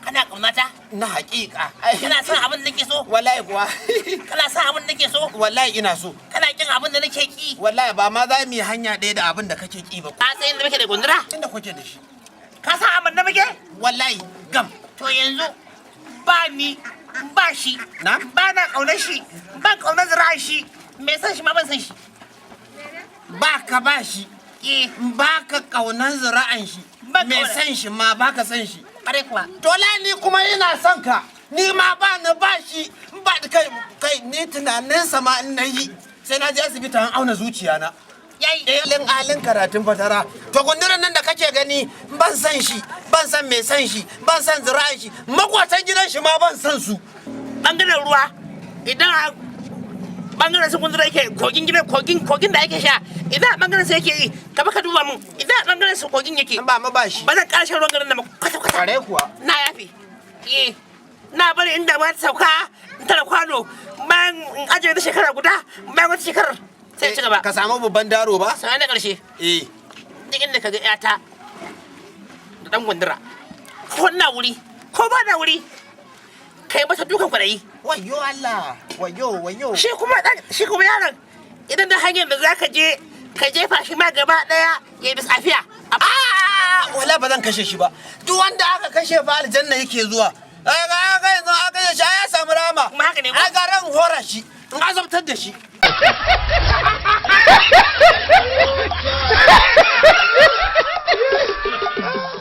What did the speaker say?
Kana kaunata? Na haƙiƙa. Kana son abin da nake so? Wallahi kuwa. Kana son abin da nake so? Wallahi ina so. Kana kin abin da nake ki? Wallahi ba ma za mu yi hanya ɗaya da abin da kake ki ba. Ka san inda muke da gundura? Inda kuke da shi. Ka san abin da muke? Wallahi gam. To yanzu ba ni ba shi. Na? Ba na kaunar shi, ban kaunar zira'ar shi. Me san shi ma ban san shi. Ba ka ba shi. Eh. Ba ka kaunan zira'an shi. Ba Me kauna. san shi ma ba ka san shi. Ƙwarai kuwa. Tola ni kuma ina son ka. Ni ma ba ni ba shi. Ba kai kai ni tunaninsa ma in na yi. Sai na je asibiti an auna zuciya na. Yayi. Alin alin karatun fatara. To gunduran nan da kake gani, ban san shi, ban san mai san shi, ban san zira'an shi, makwatan gidan shi ma ban san su. Bangaren ruwa, idan a bangaren su gundura yake, kogin gidan, kogin da ake sha, idan a bangaren sa yake yi, ka baka duba mun idan a bangaren su kogin yake. Ba ma ba shi. Ba zan ƙara shan ruwan garin nan ba kwata kwata. Kware kuwa. Na yafi. Eh, na bari inda ba ta sauka in tara kwano, bayan in ajiye na shekara guda, bayan wata shekarar sai ci gaba. Ka samu babban daro ba? Sai na ƙarshe. Eh. Duk inda ka ga ƴata da ɗan gundura, ko na wuri ko ba na wuri, kai mata dukan kwaɗayi. Wayo Allah, wayo wayo. Shi kuma yaron, idan da hanyar da zaka je ka jefa shi ma gaba ɗaya ya bi safiya. Ah, wala ba zan kashe shi ba. Duk wanda aka kashe fa aljanna yake zuwa. Ai ga yanzu aka kashe shi ai ya samu rama. Kuma haka ne ko? Ai ga ran hora shi, in azabtar da shi.